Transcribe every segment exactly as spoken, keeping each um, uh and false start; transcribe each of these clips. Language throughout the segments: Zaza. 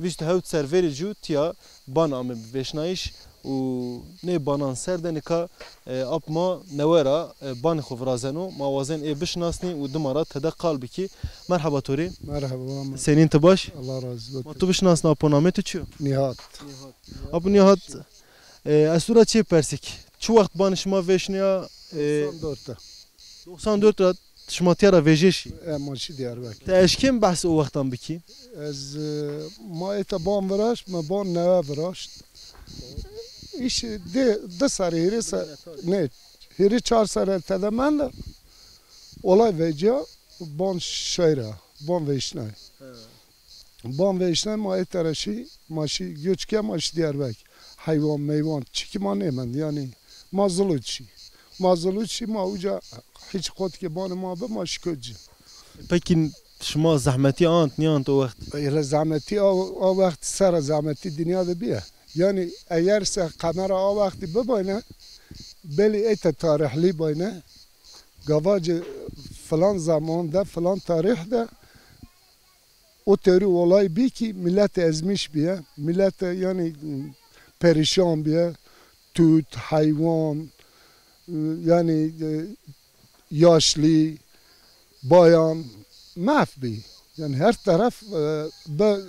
Vîst û hewt serverî jû tîya ban ame bi vêşnayîş û nê banan ser de nika, e, ap ma newe ra, e, banê xo virazeno. Ma wazen ê bişinasnî û dima ra tede qal bikî. Merheba to rê. Merheba, ma. Senîn, ti baş? Allah razı olsun. Ma tu bişinasnî apo, namê tu çi yo? Nihat. Nihat. Apo Nihat, e, ez tu ra çiyê persî kî? Çi wext banê şima vêşnîya? E, doksan dört de. Doksan dört ra şima tîya ra vejê şî? E, ma şî Diyarbekir. Ti eşkên behs o wextan bikî? Ez, e, ma êta ban viraşt, ma ban newe viraşt. Îşî di, di serrî, hîrê se-, nê, hîrê çar serrî tede mende. Olay vecîya, ban şay ra, ban vêşnay. He. Ban vêşnay, ma êta ra şî, ma şî göç ke, ma şî Diyarbekir. Heywan meywan çikî ma nêmend. Yanî ma Zuluç şî. Ma Zuluç şî, ma uca hiç qotikê banê ma bi, ma şî kocî. Pekî şima zehmetî ant, nîant o wext? Hele zehmetî a, a wext sera zehmetî dinya de bîye. Yanî eger se qemera a wextî bibayne, belî êta tarihlî bayne, gavaci filan zaman de, filan tarih de o tewrî olay bî kî millet ezmiş bîye, millet yanî perîşan bîye, tut, heywan, yanî, e, yaşlî, bayan, mehf bî. Yanî her teref, e, bi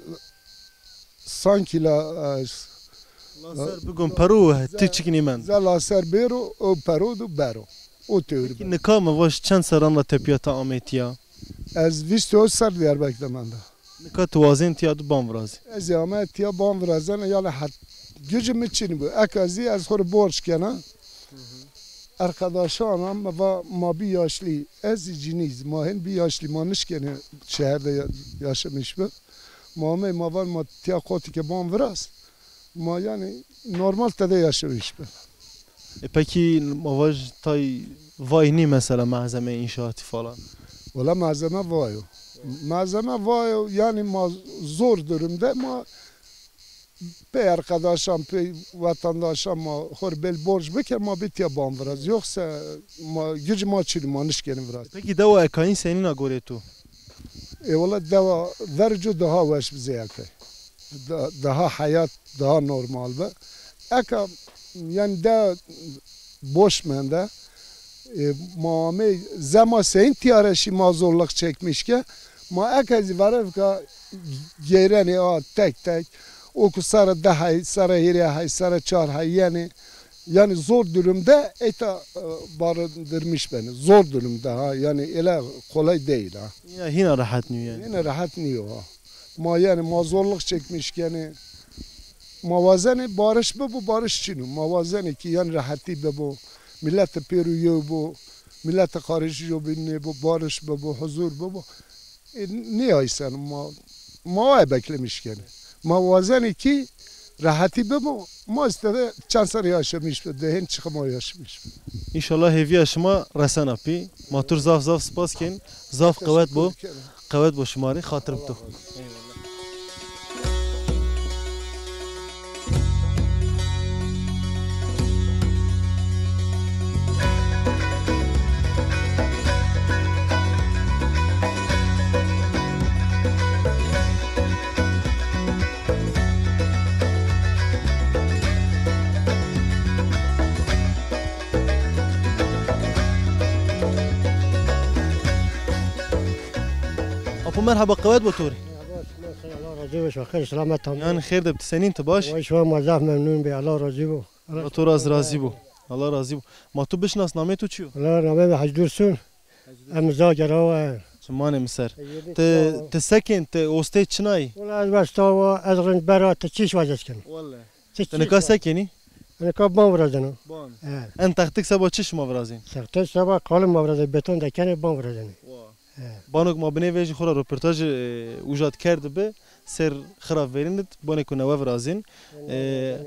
sankî la, e, laser bigon pero, ti çik nîmend. Ze laser bêro, o pero do bero. O tewrî bero. Nika mi vaj çend serran ra tepîya ti amê tîya? Ez vîst û hewt ser Diyarbekir de menda. Nika ti wazên tîya di ban virazî? Ez ê ame tîya ban virazena, yanî het-, gucê mi çinî bo. Eka zî ez xo rê borc kena. Erqedaşan a, mi va ma bî yaşlî. Ez zî cinî zî, ma hên bî yaşlî, ma nişkenê şeher de ya-, yaşamîş bi. Ma amey, ma van ma tîya qotikê ban viraz. Ma yanî normal tede yaşamîş bi. E, pekî ma vaj tay vay nî mesela malzeme înşaatî falan? Wela malzeme vay o. Malzeme vay o, yanî ma zor durumde ma pey erqedaşan, pey vatandaşan ma xo rê belî borc bike, ma bê tîya ban viraz. Yoksa ma, gucê ma çinî, ma nişkenê viraz. Pekî dewa Ekayîn senîn a gorê to? E, wela dewa verco daha weş bi zê Ekay. Da-, daha heyat daha normal bi. Eka, yanî de boş mende. E, ma amey, ze ma senîn tîya ra şî, ma zorluk çekmiş ke. Ma eka zî verevka geyrenê a tek tek. O ku sera di hey, sera hîrê hey, sera çar hey yenê. Yanî zor durumde êta, e, barındırmış beni. Zor durumda ha. Yanî öyle kolay değil ha. Yine, yine rahat nîyo yanî. Yine rahat nîyo ha. Ma yanî ma zorluk çekmiş kenê. Ma wazenê barış bibo, barış çin o. Ma wazenê kî yanî rahatî bibo. Millet pêro yew bo. Millet karışî jobînî nêbo, barış bibo, huzur bibo. E, nêayseno ma, ma aye beklemiş kenê. Ma wazenê kî rehetî bibo, ma îşte de çend serr yaşamîş bi, de hên çiqî ma yaşamîş bi. Înşallah hêvîya şima resena pî. Ma tu rê zaf zaf spas kên. Zaf qewet bo. Teşekkür ederim. Qewet bo şima rê, xatir bi to. Eyvallah. Apo merheba, qewet bo to rê. Merheba, şima ser, Allah razî bo, şima xeyr selamet tamî. Yanî xêr de bi, ti senîn, ti baş? Vay şima, ma zaf memnun bî, Allah razî bo. Allah to ra zî razî bo. Allah razî bo. Ma tu bişinas, namê to çi yo? Wela namê mi Hecî Dursun. Em Zagera wa. Çimanê mi ser. Ti, ti se kên, ti ostê çinayî? Wela ez westa wa, ez rind bera, ti çi şi wazez keno? Wele. Ti nika se kenî? Nika ban virazeno. Ban. He. En textik seba çi şima virazên? Textik seba kalim ma virazê, beton de kenê, ban virazêne. Wa. He. Banok ma binê vejî xo ra roportajî, e, uca di kerdibi, ser xira verîn di, banêko newe virazên. E,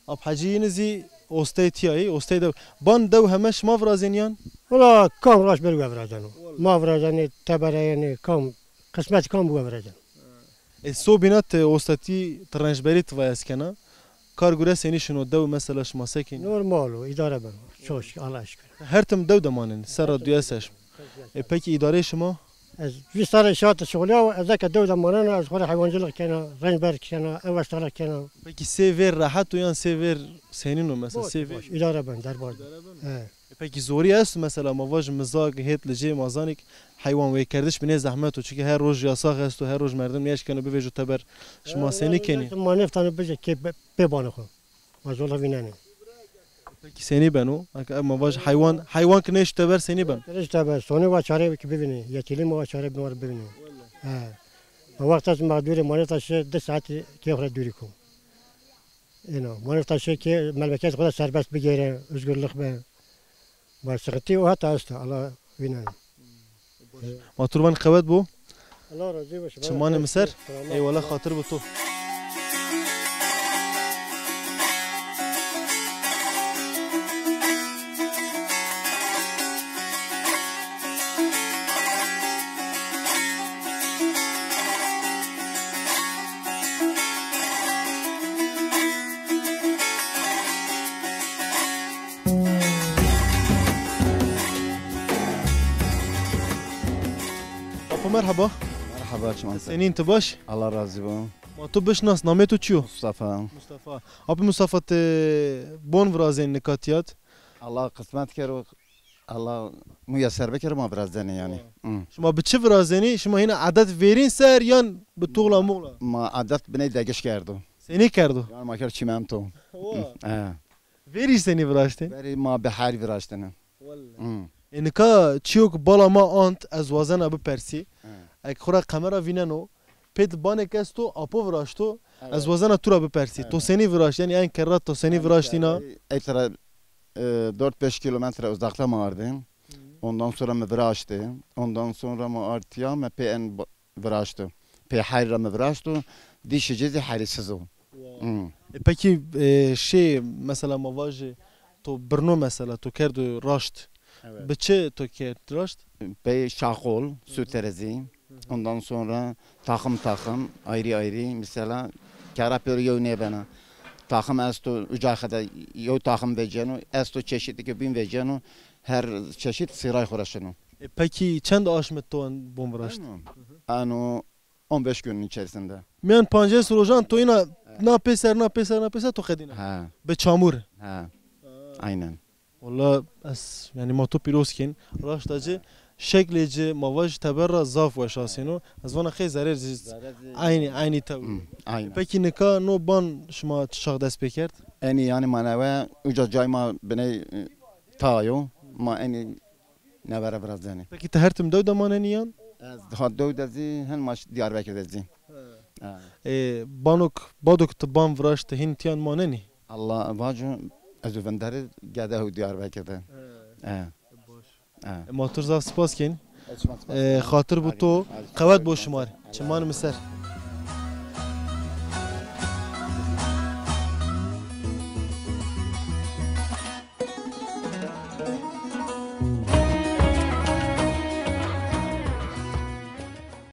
Ap Hecî yînî zî ostey tîya yî, ostey dew. Ban dew heme şima virazên yan? Wela kam raşt beri we virazeno. Ma virazenê, tebereyêne, kam, qismet kam bi we virazeno. E, sobîna ti ostetî, ti rencberî ti vayez kena. Kar gure senî şino, dew mesela şima se kenî? Normal o, îdare beno. Çok şükür, Allah'a şükür. Her tim dew de manenî, serra duye ser şima. E, pekî îdareyê şima? Ez vîst serre şartî şuxulîya, ez eke dew de manena, ez xo rê heywancilix kena, renc berc kena, ew eştexlix kena. Pekî sey vêr rehet o yan sey vêr senîn o mesela, sey vêr? Baş, îdare ben, derbaz ben. He. E, pekî zorî esto mesela, ma vajî mizak, hêt, licê, mazanîk, heywan wêkerdiş binê zehmet o. Çunke her roj yasax esto, her roj merdim nêeşkeno bivêjo teber. Şima senî kenî? Ma nêftanê bijê kê pê banê xo. Ma zola vînenê. Pekî senî beno? Eke ma vaj heywan, heywan ki nêşto teber senî beno? Nêşto teber, sonê wa çare ki bivînê, yetilî ma wa çare bivînê. He. Ma wext ez mexdûrê, ma nêfta şi di saetî kê xo ra dûrî ko. Êno, ma nêfta şi kê melmeketê xo de serbest bigêre, özgürlük be. Ma sıkıntı o heta esto, Allah vînenê. Ma tu rê vanî qewet bo. Allah razî bo. Çimanê mi ser. Eyvallah, xatir bo to. Apo merheba. Merheba, çiman ser. Senîn, ti baş? Allah razî bo. Ma tu bişnas, namê tu çi yo? Mustafa. Mustafa. Apo Mustafa, ti bon virazenî nika tîya de? Allah qismet kero, Allah muyeser bikero, ma virazenî yanî. Hı. Şima bi çi virazenî? Şima hîna edet vêrîn ser yan bi tuğla muğla? Ma edet biney degiş kerdo. Senî kerdo? Yanî ma kerd çîmento. Wa. He. Verî senî viraştê? Verî ma bi herî viraştêne. Welle. Hmm. E, nika çîyo ki bala ma ant, ez wazena bipersî. He. Eke xo ra kamera vîneno, pê di banêk esto, apo viraşto, evet, ez wazena tu ra bipersî. Evet. To senî viraşt? Yanî en kerra to senî viraştîna? Ey tira, e, dört beş kilometre uzakta ma ardê. Hı. Ondan sonra mi viraştê. Ondan sonra ma ard tîya, mi pê en ba-, viraşto. Pê herî ra mi viraşto. Dîşê ci zî herîsiz o. Wow. Hmm. E, pekî, e, şey, mesela ma vajê, to birno mesela, to kerdo raşt. Evet. Bi çi to kerd raşt? Pey şaqol, suterezî. Hı hı. Ondan sonra takım takım, ayrı ayrı. Mesela, kera pêro yew nêbena. Takım esto, uca xede yew takım veceno, esto çeşitli ki bin veceno, her çeşit sîray xo ra şino. E, pekî çend aşm to en bon viraşt? Aynen. Hı hı. Ano on beş günün içerisinde. Miyan pancês rojan to yîna, evet, na pêser, na pêser, na pêser to qedîna? Ha. Bi çamur? Ha. Ha. Aynen. Walla ez, yanî ma to pîroz kên. Raşta ci, şeklê ci, ma vaj teber ra zaf weş asêno. Ez vana qey zerrê ci, zerrê ci, eynî, eynî tewr. Hı, aynen. Pekî nika no ban şima çi çax dest pê kerd? Enî yanî ma newe uca cay ma biney, e, tayo. Ma enî newe ra virazenî. Pekî ti her tim dew de manenî yan? Ez ha dew de zî, hin ma Diyarbekir de zî. He. He. E, banok, badok ti ban viraşt, ti hîn tîyan manenî? Allah vaco, ez û vinderî gede û Diyarbekir de. He. He. Baş. He. E, ma tu rê zaf spas kên. E, xatir bo to, qewet bo şima rê. Çiman mi ser.